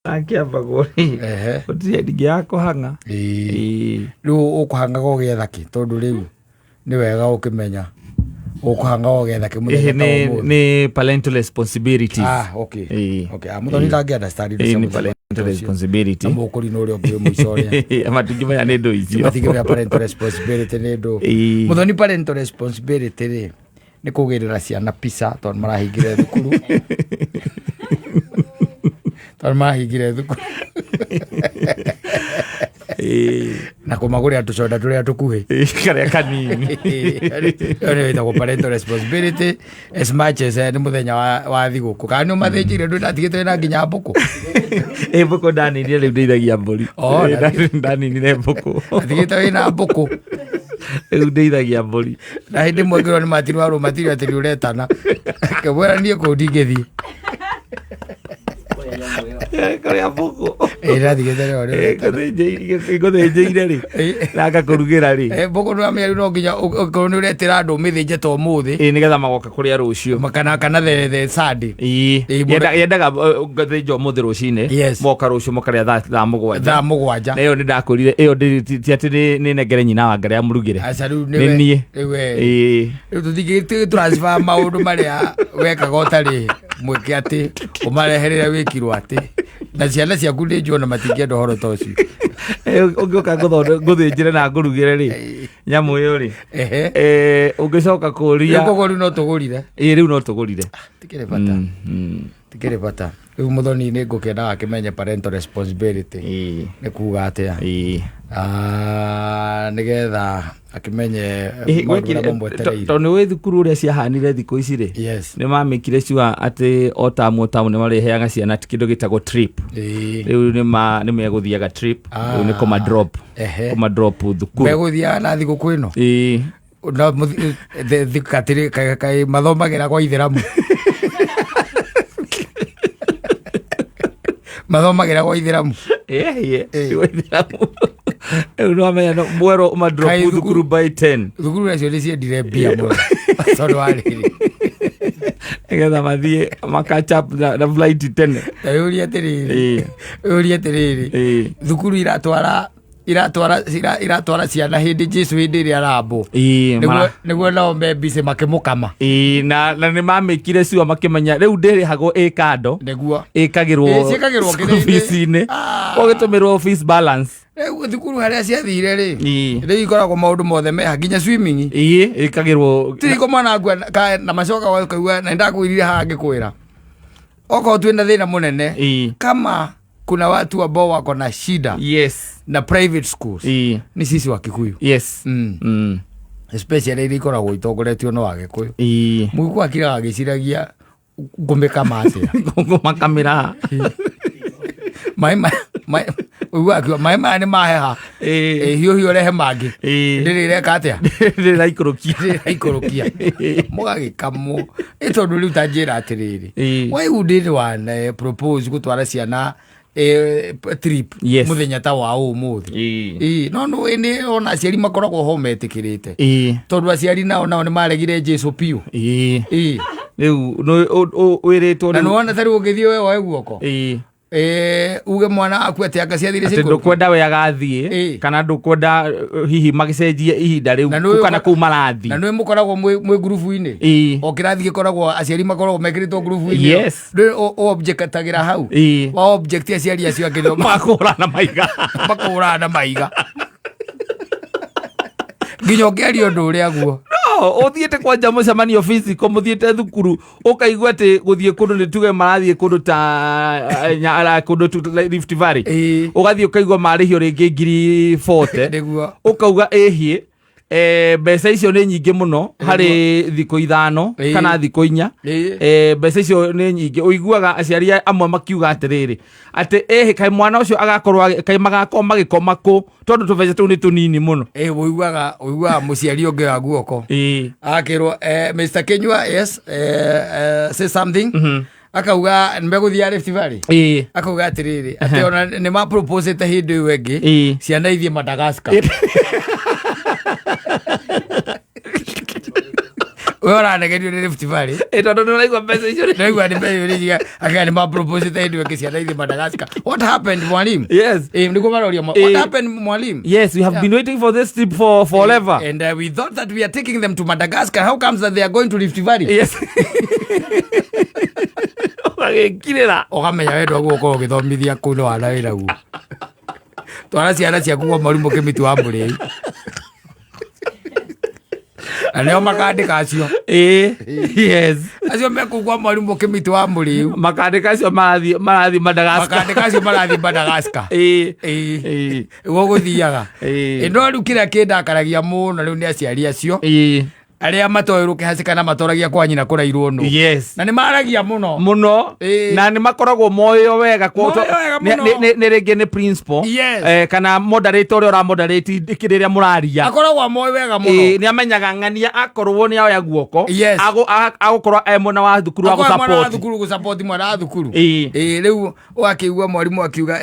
Akĩambagwo rĩ, gũtirĩ hĩndĩ ya kũhang'a. Ĩĩ. Rĩu ũkũhangaga ũgĩetha kĩ? Tondũ rĩu nĩ wega ũkĩmenya ũkũhangaga ũgĩetha kĩ mũthenya Ĩhĩ, ta nĩ ũmũthĩ. Nĩ parental responsibilities. Ah, okay. Okay, ah, mũthoni ndangĩ understand indo Ĩĩ, cia nĩ mũthemba parental ũcio. responsibility. Na mũkũri nĩ ũrĩa ũngĩ wĩ mũico ũrĩa. Matingĩmenya nĩ ndũ icio. Matingĩmenya parental responsibility nĩ ndũ. Mũthoni, parental responsibility rĩ, nĩ kũgĩrĩra ciana pizza tondũ marahingire thukuru, na kũmagũrĩra tũcoda tũrĩa tũkuhĩ. Ĩĩ, karĩa kanini. Ĩyo nĩyo ĩtagwo parental responsibility. As much as nĩ mũthenya wa thigũkũ, kana nĩ ũmathĩnjĩire, ndũ ndatigĩte na nginya mbũkũ. Ĩ, mbũkũ ndaninire, rĩu ndĩithagia mbũri. Oh, Ĩĩ, ndaninire mbũkũ. Ndatigĩte wĩna mbũkũ. Rĩu ndĩithagia mbũri. Na hĩndĩ ĩmwe ngĩrwo nĩ matiri wa rũmatiri atĩ nĩ ũretana, kĩmwĩra niĩ kũu ndingĩthiĩ. Kũrĩa mbũkũ. Ĩ, ndatigĩte rĩo nĩ ũretana. Ngũthĩnjĩire rĩ, na ngakũrugĩra rĩ. Ĩ, mbũkũ nĩ wamenya rĩu no nginya ũkorwo nĩ ũretĩra andũ ũmĩthĩnje ta ũmũthĩ. Ĩ, nĩgetha magoka kũrĩa rũciũ. Kana the Sunday. Ĩĩ. Ĩĩ, Yendaga ngathĩnja ũmũthĩ rũcinĩ. Moka rũciũ makarĩa thaa 7. Thaa 7. Na ĩyo nĩ ndakwĩrire, ĩyo ti atĩ nĩ nengere nyina wa ngarĩa amũrugĩre. Aca, rĩu nĩ nĩwe. Niĩ. Rĩu we. Ĩĩ. Rĩu tũtingĩ transfer maũndũ marĩa wekaga ũtarĩ mwĩke atĩ ũmareherere wĩkirwo atĩ na ciana ciaku nĩ njuona matingĩenda ũhoro ta ũcio. Ĩ, ũngĩũka ngũthĩnjĩre na ngũrugĩre rĩ, nyamũ ĩyo rĩ, ũngĩcoka kũria. Rĩu koguo rĩu no tũgũrire. Ĩĩ, rĩu no tũgũrire. Tikĩrĩ bata. Tikĩrĩ bata. Rĩu mũthoni, nĩ ngũkĩenda akĩmenye parental responsibility nĩ kuga atĩa. Ah, nĩgetha akĩmenye maũndũ marĩa mamwetereire. Tondũ nĩ wĩ thukuru ũrĩa ciahanire thikũ ici rĩ, nĩ mamĩkire sure atĩ o tamu nĩ marĩheaga ciana kĩndũ gĩtagwo trip. Rĩu nĩ megũthiaga trip. Rĩu nĩ kũma drop, kũma drop thukuru. Megũthiaga na thigũkũ ĩno? Ĩĩ. Na katĩrĩ kaĩ mathomagĩra kwa ithĩramu? Mathomagĩra kwa ithĩramu? Ĩĩ, ithĩramu. Rĩu nĩ wamenya no mwerwo ũma drop Kaĩ thukuru by 10. Thukuru nacio nĩ ciendire mbia mũno tondũ wa rĩrĩ. Nĩgetha mathiĩ makatch up na flight tene. Ta yũria atĩrĩrĩ, yũria atĩrĩrĩ, thukuru iratwara ciana hĩndĩ Jesu, hĩndĩ ĩrĩa arambwo? Nĩguo nao me busy makĩmũkama. Ĩĩ, na nĩ mamĩkire sure makĩmenya rĩu ndĩrĩhagwo ĩ kando. Ĩkagĩrwo Ĩĩ, ciĩkagĩrwo school kĩrĩa-inĩ. fees-inĩ. Ũgĩtũmĩrwo fees balance. Rĩu thukuru harĩa ciathire rĩ, rĩu ikoragwo maũndũ mothe meha, nginya swimming. Ĩĩ, ĩkagĩrwo. Tiriko mwana akua na macoka ũkaigua na ndakwĩrire haha ngĩkwĩra okorwo twĩna thĩna mũnene, kama kuna watu ambao wako na shida na private schools, ni sisi wa Kikuyu. Especially iria ikoragwo itongoretio no Agĩkũyũ. Mũgĩkũyũ akiraga agĩciragia ngũmĩkama atĩa. Ngũmakamĩra. Maĩ ũiguaga akiuga maĩ maya nĩ maheha. Ĩ, hiũ hiũ rehe mangĩ. Ndĩrĩ ĩreka atĩa? Ndĩraikũrũkia. Ndĩraikũrũkia. Mũgagĩkamwo ĩ, tondũ rĩu ta njĩra atĩrĩrĩ, why would anyone propose gũtwara ciana trip mũthenya ta wa ũmũthĩ? Ĩĩ, no nĩ nĩ ona aciari makoragwo ho metĩkĩrĩte, tondũ aciari nao nĩ maregire Jesu biũ. Rĩu wĩrĩtwo Na rĩu nĩwona ta rĩu ũngĩthiĩ we woe guoko, uge mwana waku atĩ anga ciathire atĩ ciikũrũke. Ndũkwenda we agathiĩ kana ndũkwenda hihi magĩcenjie ihinda rĩu Na nĩũĩ kana kũu marathiĩ. Na nĩ mũkoragwo mwĩ ngurubu-inĩ. O kĩrathi gĩkoragwo aciari makoragwo mekĩrĩtwo ngurubu-inĩ. Ndũĩ objectagĩra hau. Wa object aciari acio angĩ nĩo makũrana maiga. Makũrana na maiga nginya ũngĩaria ũndũ ũrĩa guo. No ũthiĩte kwanja mũcemanio physical, mũthiĩte thukuru, ũkaigua atĩ gũthiĩ kũndũ, nĩ tuge marathiĩ kũndũ ta kũndũ like Rift Valley, ũgathiĩ ũkaigua marĩhio rĩngĩ 40,000. Ũkauga ĩhiĩ, mbeca icio nĩ nyingĩ mũno harĩ thikũ 5 kana thikũ 4. Mbeca icio nĩ nyingĩ. Ũiguaga aciari amwe makiuga atĩrĩrĩ, atĩ ĩhĩ, kaĩ mwana ũcio agakorwo kaĩ magakorwo magĩkoma kũ, tondũ tũbeca tũu nĩ tũnini mũno. Ĩ, ũiguaga mũciari ũngĩ wa guoko akĩrwo, "Mr. Kinyua, yes, say something." Akauga nĩmegũthiĩ Rift Valley. Akauga atĩrĩrĩ, atĩ ona nĩ maproposete hĩndĩ ĩyo ĩngĩ ciana ithiĩ Madagascar. We ũranegerio nĩ Rift Valley. Ĩ, tondũ nĩ ũraigua mbeca icio Ndaigua nĩ mbeca iria aka nĩ mapropose ta hĩndĩ ĩyo ciana ithiĩ Madagascar. What happened, mwalimu? Yes. Nĩguo maroria what happened, mwalimu? Yes, we have been waiting for this trip for forever. And we thought that we are taking them to Madagascar. How comes that they are going to Rift Valley? Yes. Ũgagĩkirĩra. Ũkamenya wendo waguo ũkorwo ũgĩthomithia kũu nĩ wana wĩra guo. Twara ciana ciaku kwa mwarimũ Kĩmiti wa Mũrĩi. Na nĩo makandĩka acio. Ĩĩ. Yes. Acio me kũu kwa mwarimũ Kĩmiti wa Mũrĩu. Makandĩka acio marathiĩ Madagascar. Makandĩka acio marathiĩ Madagascar. Ĩĩ. Ĩĩ. Ĩĩ. Nĩguo gũthiaga. Ĩĩ. No rĩu kĩrĩa kĩndakaragia mũno rĩu nĩ aciari acio Ĩĩ. arĩa matoĩ rũkĩhacĩka na matoragia kwa nyina kũrairwo nũ. Yes. Na nĩ maragia mũno. Muno. Ĩĩ. Na nĩ makoragwo moĩo wega Moĩo wega mũno. Nĩ rĩngĩ nĩ principal. Yes. Kana moderator ũrĩa ũramoderate rĩrĩa mũraria. Akoragwo amoĩ wega mũno. Nĩ amenyaga ng'ania akorwo nĩ aoya guoko. Yes. Agũkorwo e mwena wa thukuru wa Akoragwo mwana wa gũsupport. thukuru gũsupport mwana wa thukuru. Ĩĩ. Ĩĩ, rĩu ũgakĩigua mwarimũ akiuga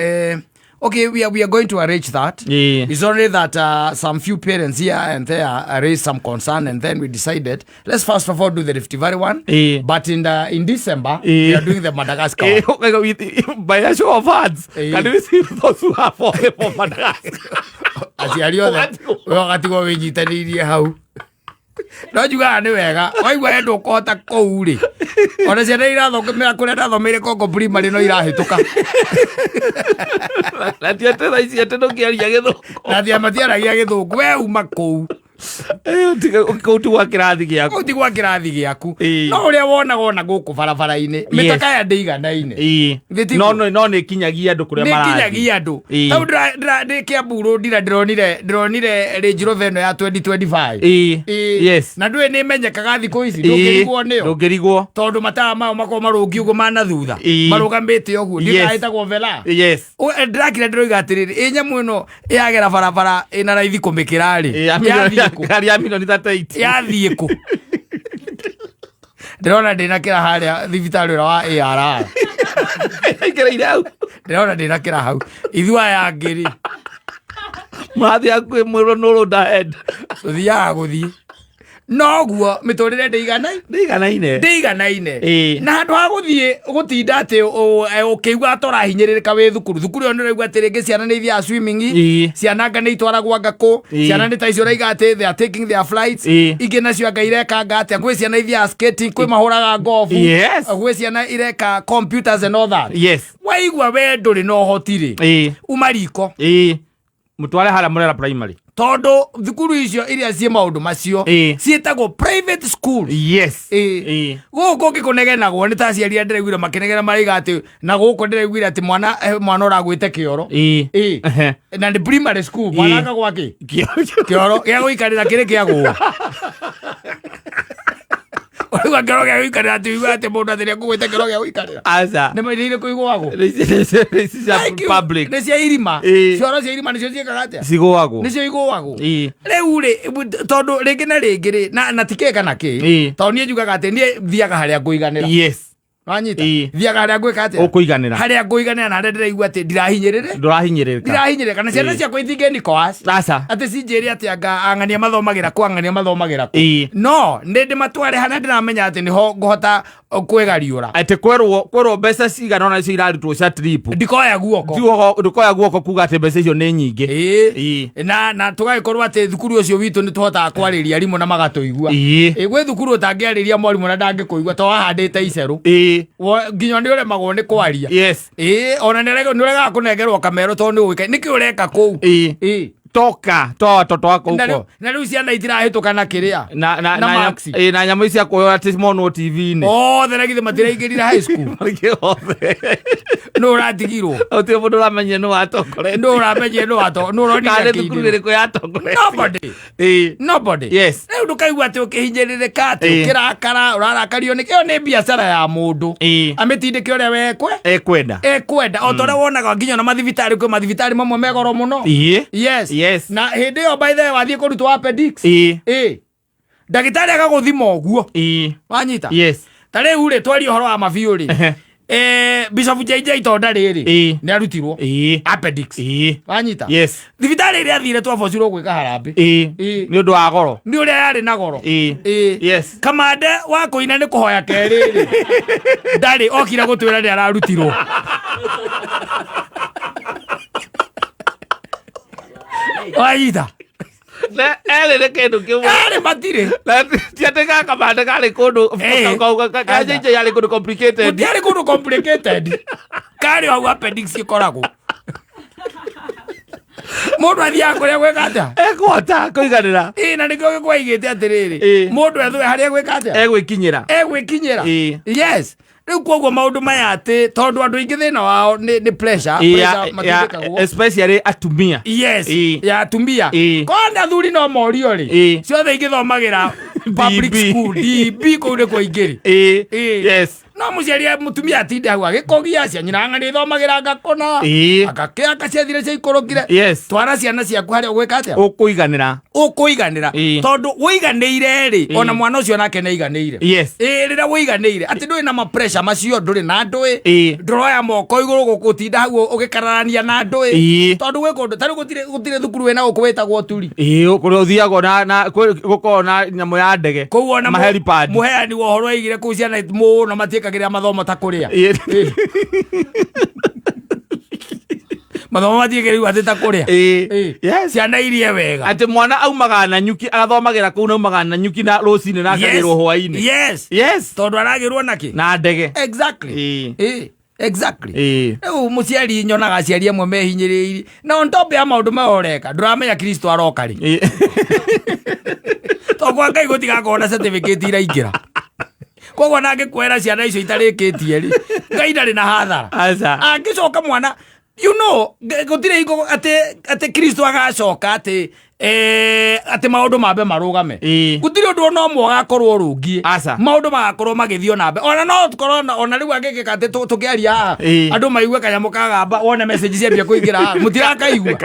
okay, we are going to arrange that. Ĩĩ. It's only that some few parents here and there raised some concern, and then we decided let's first of all do the Rift Valley one. Ĩĩ. But in December Ĩĩ. we are doing the Madagascar one. Ũkaiga by a show of hands, Ĩĩ. can we see those who are for Madagascar? Aciari othe Ũgatigwo. we ũgatigwo wĩnyitanĩirie hau. No njugaga nĩ wega waigua he ndũkũhota kũu rĩ, ona ciana irathomera kũrĩa ndathomeire Kongo Primary no irahĩtũka. Na ti atĩ thaa ici atĩ ndũngĩaria gĩthũngũ. Na thia matiaragia gĩthũngũ, we uma kũu. Kũu ti gwa kĩrathi gĩaku. Kũu ti gwa kĩrathi gĩaku. Ĩĩ. No ũrĩa wonaga ona gũkũ barabara-inĩ mĩtaka ya ndĩiganaine. Ĩĩ. Thĩ tiguo? No nĩ ĩkinyagia andũ kũrĩa Nĩ marathiĩ. ĩkinyagia andũ. Ĩĩ. Tau ndĩ Kiambu Road ira ndĩronire Range Rover ĩno ya 2025. Ĩĩ. Ĩĩ. Yes. Na ndũĩ nĩ ĩmenyekaga thikũ ici, Ĩĩ. ndũngĩrigwo nĩyo. Ndũngĩrigwo. Tondũ matawa mayo makoragwo marũngiĩ ũguo ma na thutha. Ĩĩ. Marũgamĩte ũguo. Yes. Ndiũĩ ĩtagwo Velar. Yes. Ndĩrakira ndĩroiga atĩrĩrĩ, ĩ nyamũ ĩno yagera barabara ĩna raithi kũmĩkĩra rĩ, Ĩĩ, ya yathiĩ kũ? ngari ya milioni 38. Yathiĩ kũ? Ndĩrona ndĩnakĩra harĩa thibitarĩ ũrĩa wa ARR. Aingĩrĩire hau. Ndĩrona ndĩnakĩra hau. Ithuĩ aya angĩ rĩ, Mũrathiĩ hakuhĩ mwĩrwo nũ road ahead. Tũthiaga gũthiĩ. Noguo mĩtũrĩre ndĩiganaine. Ndĩiganaine. Ndĩiganaine. Ĩĩ. Na handũ ha gũthiĩ gũtinda atĩ ũkĩigua ta ũrahinyĩrĩrĩka wĩ thukuru. Thukuru ĩyo nĩ ũraigua atĩ rĩngĩ ciana nĩ ithiaga swimming. Ĩĩ. Ciana anga nĩ itwaragwo anga kũ. Ĩĩ. Ciana nĩ ta icio ũraiga atĩ they are taking their flights. Ĩĩ. Ingĩ nacio anga ireka anga atĩa. Gwĩ ciana ithiaga skating, kwĩ mahũraga golf. Yes. Gwĩ ciana ireka computers and all that. Yes. Waigua we ndũrĩ na ũhoti rĩ. Ĩĩ. Uma riko. Ĩĩ. Mũtware harĩa mũrera primary. Tondũ thukuru icio iria ciĩ maũndũ macio Ĩĩ. ciĩtagwo private school. Yes. Ĩĩ. Ĩĩ. Gũkũ ngĩkũnegenagwo nĩ ta aciari arĩa ndĩraiguire makĩnegena maraiga atĩ na gũkũ ndĩraiguire atĩ mwana ũragwĩte kĩoro. Ĩĩ. Ĩĩ. Ehe. Na nĩ primary school mwana Ĩĩ. akagwa kĩ? Kĩoro. Kĩoro gĩa gũikarĩra kĩrĩ kĩagũa. Ũraigua kĩoro gĩa gũikarĩra atĩ ũigua atĩ mũndũ atĩ nĩekũgwĩte kĩoro gĩa gũikarĩra. Aca. Nĩ mairĩire kũigũagwo. Nĩ ici cia Thank you. public. Nĩ cia irima. Ĩĩ. Cioro cia irima nĩcio ciĩkaga atĩa? Cigũagwo. Nĩcio igũagwo. Ĩĩ. Rĩu rĩ, tondũ rĩngĩ na rĩngĩ rĩ, na ti kĩ kana kĩ. Ĩĩ. Tondũ niĩ njugaga atĩ niĩ thiaga harĩa ngũiganĩra. Yes. Wanyita? Ĩĩ. Thiaga harĩa ngwĩka atĩa? Ũkũiganĩra. Harĩa ngũiganĩra na harĩa ndĩraigua atĩ ndirahinyĩrĩrĩ. Ndũrahinyĩrĩrĩka. Ndirahinyĩrĩrĩka na ciana Ĩĩ. ciakwa itingĩni coerce. Aca. Atĩ cinjĩre atĩ anga ang'ania mathomagĩra kũ, ang'ania mathomagĩra kũ. Ĩĩ. No, nĩ ndĩmatware harĩa ndĩramenya atĩ nĩho ngũhota kwĩgariũra. Atĩ kwerwo mbeca cigana ũna icio irarutwo cia trip. Ndikoya guoko. Ndũkoya guoko kuga atĩ mbeca icio nĩ nyingĩ. Ĩĩ. Ĩĩ. Na tũgagĩkorwo atĩ thukuru ũcio witũ nĩ tũhotaga kwarĩria arimũ na magatũigua. Ĩĩ. Ĩĩ, gwĩ thukuru ũtangĩarĩria mwarimũ na ndangĩkũigua to wahandĩte icerũ. Ĩĩ. Nginya nĩ ũremagwo nĩ kwaria. Yes. Ĩĩ, ona nĩ ũregaga kũnengerwo kamero tondũ nĩ ũĩkaine. Nĩkĩ ũreka kũu? Ĩĩ. Ĩĩ. Toka, toa watoto wako Na huko. rĩu ciana itirahĩtũka na kĩrĩa? Na na Na na marks. ĩĩ, na nyamũ ici cia kuoywo atĩ monwo TV-inĩ. Othe na githĩ matiraingĩrire high school. Marĩkĩ othe. Nũ ũratigirwo? Gũtirĩ mũndũ ũramenyire nũ watongoretie. Nũ ũramenyire nũ nũ ũronire Kana nĩ thukuru akĩingĩra? ĩrĩkũ yatongoretie. Nobody. Ĩĩ. Nobody. Yes. Rĩu ndũkaigua atĩ ũkĩhinyĩrĩrĩka atĩ Ĩĩ. ũkĩrakara, ũrarakario nĩ ĩyo nĩ biacara ya mũndũ. Ĩĩ. Amĩtindĩke ũrĩa wekwe. Ekwenda. Ekwenda. O ta ũrĩa wonaga nginya na mathibitarĩ, kwĩ mathibitarĩ mamwe me goro mũno. Ĩĩ. Yes. Yes. Na hĩndĩ ĩyo by the way wathiĩ kũrutwo appendix. Ĩĩ. Ĩĩ. Ndagĩtarĩ agagũthima ũguo. Ĩĩ. Wanyita? Yes. Ta rĩu rĩ, twarie ũhoro wa mabiũ rĩ. Ehe. Bishop JJ Tonda rĩrĩ nĩ arutirwo appendix. Wanyita? Yes. Thibitarĩ ĩrĩa athire twabocirwo gwĩka harambĩ. Nĩ ũndũ wa goro. Nĩ ũrĩa yarĩ na goro. Yes. Kamande wa kũina nĩ kũhoya kerĩ rĩ ndarĩ okire gũtwĩra nĩ ararutirwo. Wanyita? Erĩ nĩ kĩndũ kĩmwe. Erĩ matirĩ. Na ti atĩ gakamande karĩ kũndũ ka JJ yarĩ kũndũ complicated. Gũtiarĩ kũndũ complicated. Karĩ hau appendix ĩkoragwo. Mũndũ athiaga kũrĩa gwĩka atĩa? Ekũhota kũiganĩra. Ĩĩ, na nĩkĩo gĩkwaigĩte atĩrĩrĩ, mũndũ ethwe harĩa gwĩka atĩa? Egwĩkinyĩra. Egwĩkinyĩra. Yes. Rĩu koguo maũndũ maya atĩ tondũ andũ aingĩ thĩna wao nĩ pressure, pressure matindĩkagwo. Especially atumia. Yes, ya atumia. Kona athuri no morio rĩ, ciothe ingĩthomagĩra public school, DB kũu nĩkuo ingĩrĩ. Yes. No mũciari mũtumia atinde hau agĩkogia cia nyina ng'ani ithomagĩra ngakũna. Agakĩaka ciathire ciaikũrũkire. Yes. Twara ciana ciaku harĩa ũgwĩka atĩa? Ũkũiganĩra. Ũkũiganĩra. Tondũ wũiganĩire rĩ, ona mwana ũcio nake nĩ aiganĩire. Yes. Rĩrĩa wũiganĩire, atĩ ndũrĩ na ma pressure macio, ndũrĩ na ndũĩ. Ndũroya moko igũrũ gũtinda hau ũgĩkararania na ndũĩ. Tondũ gwĩ kũndũ, ta rĩu gũtirĩ thukuru wĩna gũkũ wĩtagwo Turi. Kũrĩa ũthiagwo na gũkoragwo na nyamũ ya ndege. Kũu ona Mahelipad. mũheani wa ũhoro aigire kũu ciana mũno matiĩkagĩrĩra mathomo ta kũrĩa. Mathomo matiĩkĩrĩirwo atĩ ta kũrĩa. Yes. Ciana irie wega. Atĩ mwana aumaga na nyuki, agathomagĩra kũu na aumaga na nyuki na rũcinĩ na akagĩrwo hwainĩ. Yes. Yes. Tondũ aragĩrwo na kĩ? Na ndege. Exactly. Exactly. Rĩu mũciari nyonaga aciari amwe mehinyĩrĩirie. Na on top ya maũndũ maya ũreka, ndũramenya Kristo aroka rĩ. Tondũ kwa Ngai gũtigakorwo na certificate iraingĩra. Koguo na angĩkuoera ciana icio itarĩkĩtie rĩ, Ngai ndarĩ na hathara. Aca. Angĩcoka mwana, you know, gũtirĩ hingo atĩ Kristo agacoka atĩ maũndũ mambe marũgame. Gũtirĩ ũndũ ona ũmwe ũgakorwo ũrũngiĩ. Aca. Maũndũ magakorwo magĩthiĩ ona mbere. Ona no tũkorwo ona rĩu angĩkĩka atĩ tũkĩaria haha, andũ maigue kanyamũ kagamba, wone message ciambia kũingĩra haha. Mũtirakaigua.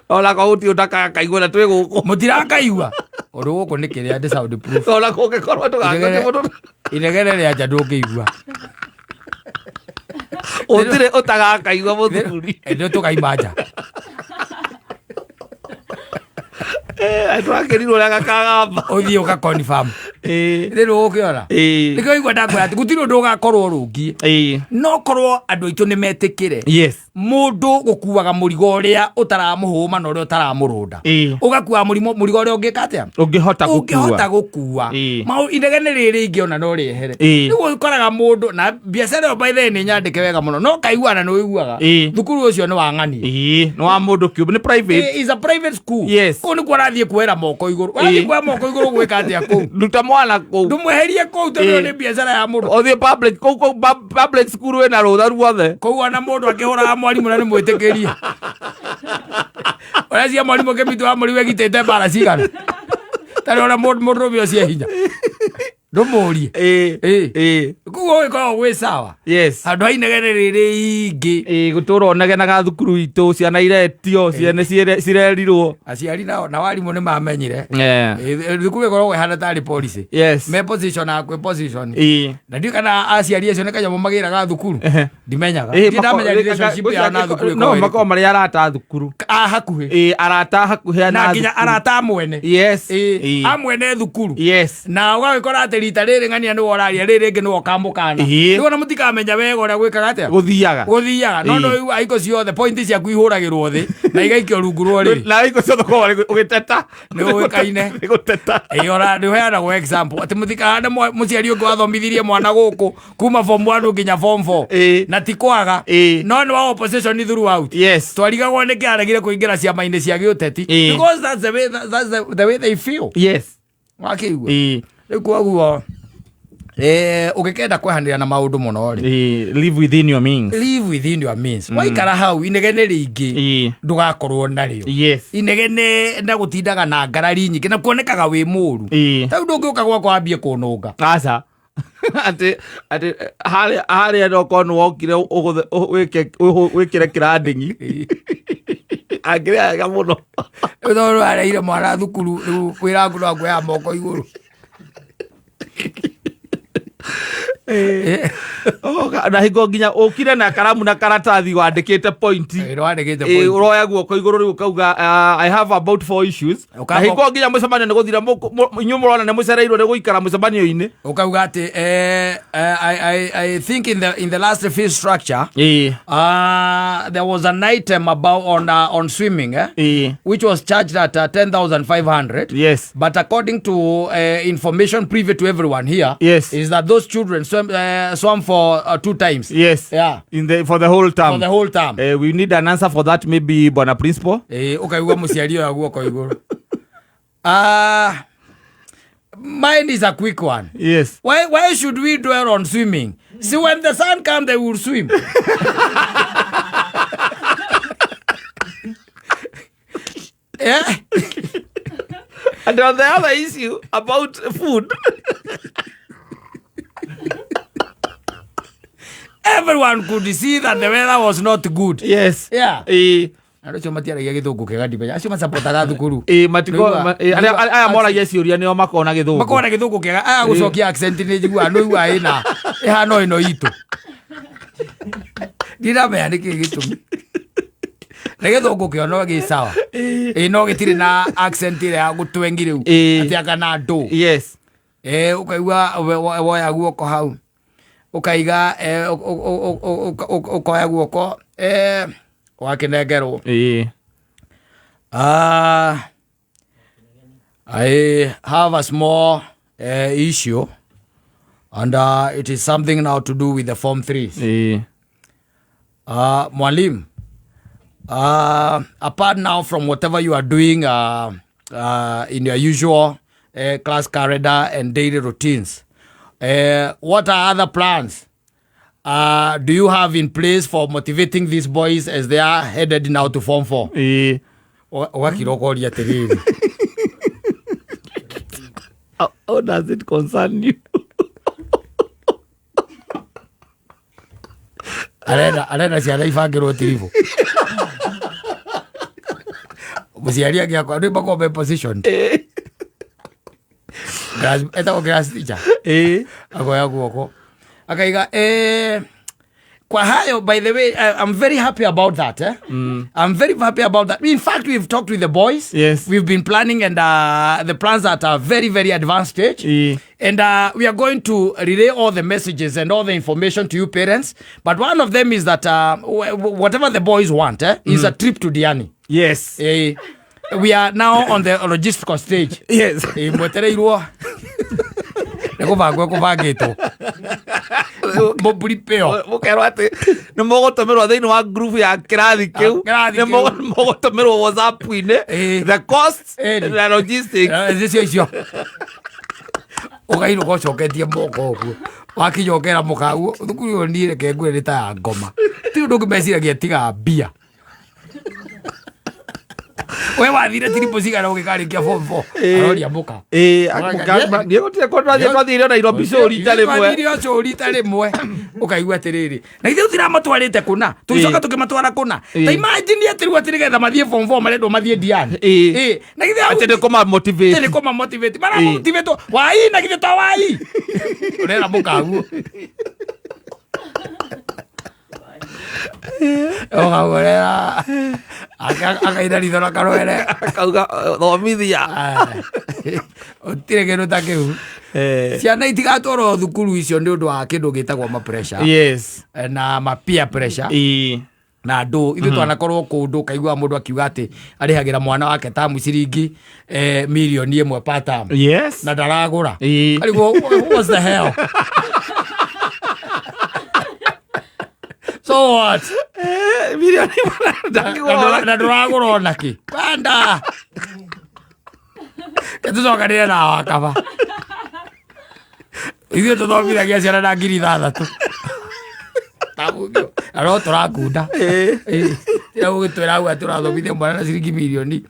Ona korwo gũtirĩ ũtakakaigua na twĩ gũkũ. Mũtirakaigua. Ũndũ gũkũ nĩ kĩrĩa ndĩ sound proof. Ona kũngĩkorwo tũgakũti mũndũ. Inegene rĩa nja ndũngĩigua. Gũtirĩ ũtagakaigua mũthuri. Nĩ tũkaima nja. Twakĩrirwo ũrĩa gakagamba. Ũthiĩ ũka confirm. Rĩrĩ ũgũkĩona. Nĩkĩo waigua ndakwĩra atĩ gũtirĩ ũndũ ũgakorwo ũrũngiĩ. No korwo andũ aitũ nĩ metĩkĩre. Yes. Mũndũ gũkuaga mũrigo ũrĩa ũtaramũhũma na ũrĩa ũtaramũrũnda. Ũgakuaga mũrigo ũrĩa ũngĩka atĩa? Ũngĩhota gũkua. Ũngĩhota gũkua. Inegene rĩrĩ ingĩ ona no rĩehere. Rĩu ũkoraga mũndũ na biacara ĩyo by the way nĩ nyandĩke wega mũno. No kaigua na nĩ ũiguaga. Thukuru ũcio nĩ wa ng'ania. Nĩ wa mũndũ kĩũmbe, nĩ private. Is a private school. Yes. Kũu nĩkuo arathiĩ kuoera moko igũrũ. Ũrathiĩ kuoya moko igũrũ gwĩka atĩa kũu? Ruta mwana kũu. Ndũmweherie kũu tondũ nĩ biacara ya mũndũ. Ũthiĩ public, kũu, kũu, public school wĩna rũtha ruothe. Kũu ona mũndũ akĩhũraga mwarimũ na nĩ mwĩtĩkĩrie. Ũrĩa cia mwarimũ kĩmitũ wa mũrigo ĩgitĩte mbara cigana. Tarĩ ona mũndũrũme ũcio e hinya. Ndũmũrie. Koguo gũgĩkoragwo gwĩ sawa. Yes. Handũ ha inegene rĩrĩ ingĩ. Gũtũra ũnegenaga thukuru itũ, ciana iretio, ciana cirerirwo. Aciari nao na warimũ nĩ mamenyire. Thukuru ĩkoragwo ĩhana tarĩ policy. Yes. Me position na kwĩ position. Na ndiũĩ kana aciari acio nĩ kanyamũ magĩraga thukuru. Ndimenyaga. Ndirĩ ndamenya relationship yao na thukuru No, ĩkoragwo ĩrĩkũ. makoragwo marĩ arata a thukuru. A hakuhĩ. Arata a hakuhĩ Na na nginya thukuru. arata a mwene. Yes. A mwene thukuru. Yes. Na ũgagĩkora atĩ rita rĩrĩ ng'ania nĩwe ũraria, rĩrĩ rĩngĩ nĩwe ũkamũkana. Rĩu ona mũtikamenya wega ũrĩa gwĩkaga atĩa? Gũthiaga. Gũthiaga. No no rĩu aiko ciothe point ciaku ihũragĩrwo thĩ na igaikio rungu rwa ũrĩrĩ. Na aiko ciothe ũkoragwo ũgĩteta. Nĩ ũĩkaine. Nĩ gũteta. Ora, nĩ ũheanagwo example atĩ mũtikahane mũciari ũngĩ wathomithirie mwana gũkũ kuma form 1 nginya form 4. Na ti kwaga. No nĩ wa opposition throughout. Yes. Twarigagwo nĩ kĩ aregire kũingĩra ciama-inĩ cia gĩũteti. Because that's the way, that's the way they feel. Yes. Wakĩigua? Rĩu koguo, ũngĩkenda kwehanĩra na maũndũ mũno rĩ. Live within your means. Live within your means. Waikara hau inegene rĩingĩ ndũgakorwo narĩo. Yes. Inegene na gũtindaga na ngarari nyingĩ na kuonekaga wĩ mũru. Ta rĩu ndũngĩũka gwakwa wambie kũnũnga. Aca. Atĩ, atĩ, harĩa, harĩa no korwo nĩ wokire ũgũthe, wĩke, wĩkĩre kĩrandĩng'i. Angĩrĩa wega mũno. Rĩu tondũ areire mwana thukuru, rĩu wĩra waku no kuoya moko igũrũ. Na hingo nginya ũkire na karamu na karatathi wandĩkĩte point. Wandĩkĩte Ĩ, point. ũroya guoko igũrũ rĩu ũkauga, "I have about four issues." Na hingo nginya mũcemanio nĩ gũthira, inyuĩ mũrona nĩ mũcereirwo nĩ gũikara mũcemanio-inĩ. Ũkauga atĩ I think in the last fee structure there was an item about on swimming, eh? Which was charged at 10,500. But according to information privy to everyone here, is that those children swam for two times. For the whole term. For the whole term. We need an answer for that, maybe bwana principal. Ũkaigua mũciari oya guoko igũrũ. Mine is a quick one. Why should we dwell on swimming? See, when the sun comes, they will swim. Yeah. And on the other issue about food. Everyone could see that the weather was not good. Andũ acio matiaragia gĩthũngũ kĩega, ndimenya acio macapotaga thukuru. Ĩ, matiko Nĩũigua- aya moragia ciũria nĩo makona gĩthũngũ. Makorwo na gĩthũngũ kĩega, aya gũcokia accent nĩ njiguaga nĩ ĩna ĩhana ĩno itũ, ndiramenya nĩkĩ gĩtũmi nĩ gĩthũngũ kĩo no gĩ sawa, ĩ no gĩtirĩ na accent ĩrĩa ya gũtwengi rĩu atĩ anga na ndũ. Ũkaigua woya guoko hau, ũkaiga ũkoya guoko, ũgakĩnengerwo. I have a small issue, and it is something now to do with the Form 3s. Mwalimu, apart now from whatever you are doing in your usual class calendar and daily routines, what are other plans do you have in place for motivating these boys as they are headed now to Form 4? Ũgakira ũkoria atĩrĩrĩ. How does it concern you? Arenda ciana ibangĩrwo tiribũ, mũciari angĩakwa nĩ makorwo me positioned. Etagwo class teacher. Akoya guoko akaiga, kwa hayo, by the way, I'm very happy about that, eh? I'm very happy about that. In fact, we've talked with the boys. We've been planning, and the plans are at a very, very advanced stage. And we are going to relay all the messages and all the information to you parents. But one of them is that whatever the boys want, eh, is a trip to Diani. We are now on the logistical stage. Mwetereirwo nä gå bangwo kå bangä two må prepare. Mũkerwo atĩ nĩ mũgũtũmĩrwo thĩinĩ wa group ya kĩrathi kĩu. Kĩrathi Nĩ kĩu. Mũgũtũmĩrwo WhatsApp-inĩ the costs na logistics. Nĩcio icio ũkainũka ũcoketie moko ũguo, wakinya ũkera mũkaguo thukuru ĩyo, niĩ reke ngwĩre nĩ ta ya ngoma, ti ũndũ ũngĩ meciragia tiga mbia. We wathire trip cigana ũgĩkarĩkia form 4? Aroria mũka. Niĩ gũtirĩ kũndũ twathire Nairobi show rita rĩmwe. Twathire o show rita rĩmwe, ũkaigua atĩrĩrĩ, na ithuĩ tũtiramatwarĩte kũna, tũgĩcoka tũkĩmatwara kũna. Ta imagine atĩ rĩu atĩ nĩgetha mathiĩ form 4 marendwo mathiĩ Diani. Na githĩ Atĩ nĩ kũma-motivate. Nĩ kũma motivate, mara motivate wai, na githĩ to wai ũrera mũkaguo ũkagũrera akaina ritho na karwere. Akauga thomithia. Ũtirĩ kĩndũ ta kĩu. Ciana itigatwarwo thukuru icio nĩ ũndũ wa kĩndũ gĩtagwo ma pressure na ma peer pressure na andũ ithuĩ twanakorwo kũndũ ũkaigua mũndũ akiuga atĩ arĩhagĩra mwana wake tamu ciringi 1 million per term na ndaragũra. Arigwo, what's the hell, so what? 1 million ndangĩgũra. Na ndũragũra ona kĩ banda ketũcokanĩre na wakaba, ithuĩ tũthomithagia ciana na 6,000 na no tũrakunda. Tira gũgĩtwĩra hau atĩ ũrathomithia mwana na ciringi mirioni.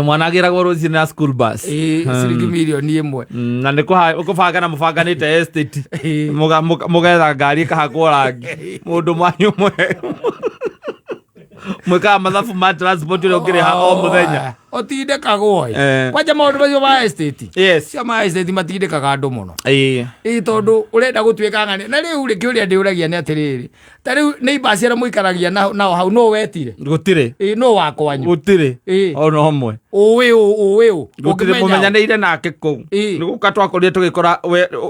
Mwana agĩragwo rũcinĩ na school bus. Ciringi 1 million. Na nĩ kũbanga na mũbanganĩte estate. Mũgetha ngari ĩkahakwo rangi, mũndũ mwanyu mwe mwĩkaga mathabu ma transport ũrĩa ũngĩrĩha o mũthenya. Ũtindĩkagwo ĩ. Kwanja maũndũ macio ma estate. Cio ma estate matindĩkaga andũ mũno. Ĩ tondũ ũrenda gũtuĩka ng'ani. Na rĩu rĩ, kĩũria ndĩũragia nĩ atĩrĩrĩ, ta rĩu neighbors arĩa mũikaragia nao hau nũ wetire? Gũtirĩ. Ĩ nũ wa kwanyu? Gũtirĩ. Ona ũmwe. Ũĩ ũ, ũĩ ũ. Gũtirĩ Ũngĩmenya ũ? mũmenyanĩire nake kũu. Nĩ gũka twakorire tũgĩkora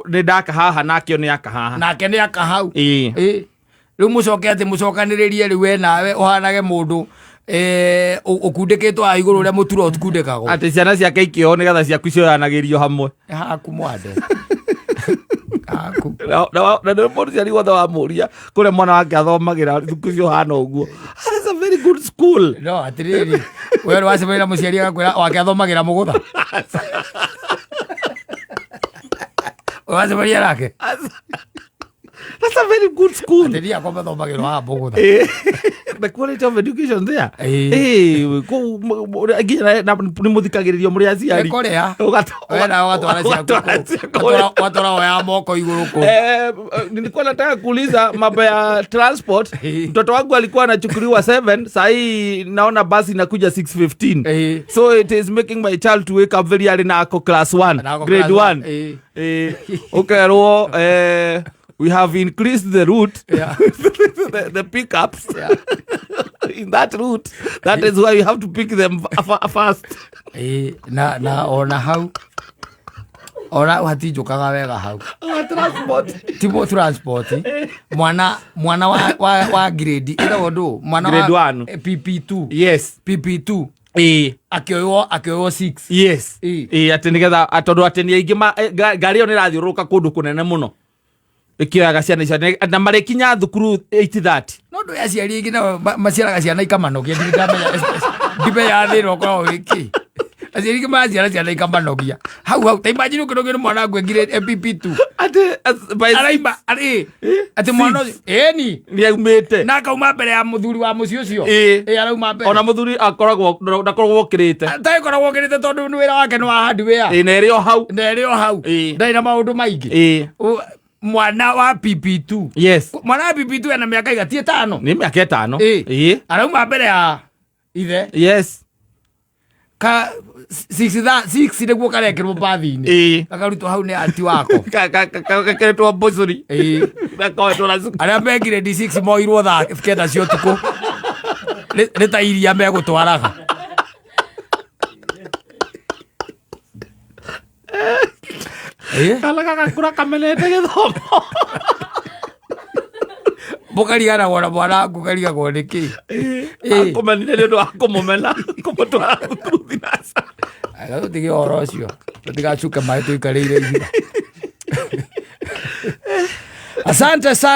nĩ ndaka haha nake nĩ aka haha. Nake nĩ aka hau. Rĩu mũcoke atĩ mũcokanĩrĩrie rĩu we nawe ũhanage mũndũ ũkundĩkĩtwo haha igũrũ ũrĩa mũturo ũkundĩkagwo. Atĩ ciana ciake ikĩohwo nĩgetha ciaku cioyanagĩrio hamwe. Nĩ haku mwande. Haku. Na nĩ mũciari wothe wamũria kũrĩa mwana wake athomagĩra thukuru cio hana ũguo. That is a very good school. No, atĩrĩrĩ, we nĩ wacemania na mũciari agakwĩra wake athomagĩra mũgũtha. Wacemania nake? That's a very good school. Atĩrĩrĩ akwa mathomagĩrwo haha mũgũtha. The quality of education there. Kũu nginya nĩ mũthikagĩrĩrio mũrĩ aciari. Nĩ kũrĩa. We nawe ũgatwara ciaku Ũgatwara kũu. ciaku. Ũgatwara woya moko igũrũ kũu. Nilikuwa nataka kuuliza mambo ya transport. Mtoto wangu alikuwa anachukuliwa 7, saa hii naona basi inakuja 6:15. So it is making my child to wake up very early na ako class 1, Na ako grade class 1. 1. Ukerwo, we have increased the route, the pickups in that route. That is why you have to pick them fast. Na ona hau, ona hatinjũkaga wega hau. Our transport. Ti transport. Mwana wa grade, ĩtagwo ndũ? Mwana Grade wa 1. PP2. Yes. PP2. Akĩoywo 6. Yes. Atĩ nĩgetha, tondũ atĩ nĩ aingĩ ngari ĩyo nĩ ĩrathiũrũrũka kũndũ kũnene mũno. Ĩkĩoyaga ciana icio, na marĩkinya thukuru 8:30. No ndũ aciari aingĩ nao maciaraga ciana ikamanogia, ndirĩ ndamenya, ndimenya thĩna ũkoragwo wĩ kĩ. Aciari aingĩ maraciara ciana ikamanogia. Hau hau, ta imagine ũkĩnogio nĩ mwana waku engire PP2. Atĩ, as, by Araima, six. arĩ, atĩ mwana Six. ũcio, ĩni. Nĩ aumĩte. Na akauma mbere ya mũthuri wa mũciĩ ũcio. Arauma mbere. Ona mũthuri akoragwo, ndakoragwo okĩrĩte. Atakoragwo okĩrĩte tondũ nĩ wĩra wake nĩ wa hardware. Na ĩrĩ o hau. Na ĩrĩ o hau. Ndarĩ na maũndũ maingĩ. Mwana wa PP2. Yes. Mwana wa PP2 ena mĩaka iga, ti ĩtano? Nĩ mĩaka ĩtano. Arauma mbere ya ithe. Yes. Ka six tha, six nĩguo karekĩrwo bathi-inĩ. Gakarutwo hau nĩ anti wako. Gakeretwo mbũcũri. Gakoetwo na cukuru. Arĩa me grade 6 moirwo thaa 9 cia ũtukũ. Nĩ ta iria megũtwaraga. Kana gagakũra kamenete gĩthomo. Mũkariganagwo na mwana waku, ũkarigagwo nĩ kĩ? Akũmenire nĩ ũndũ wa kũmũmena, kũmũtwara thukuru thinaca. Ega, tũtige ũhoro ũcio, tũtigacuke maĩ tũikarĩire ihiga. Asante sana.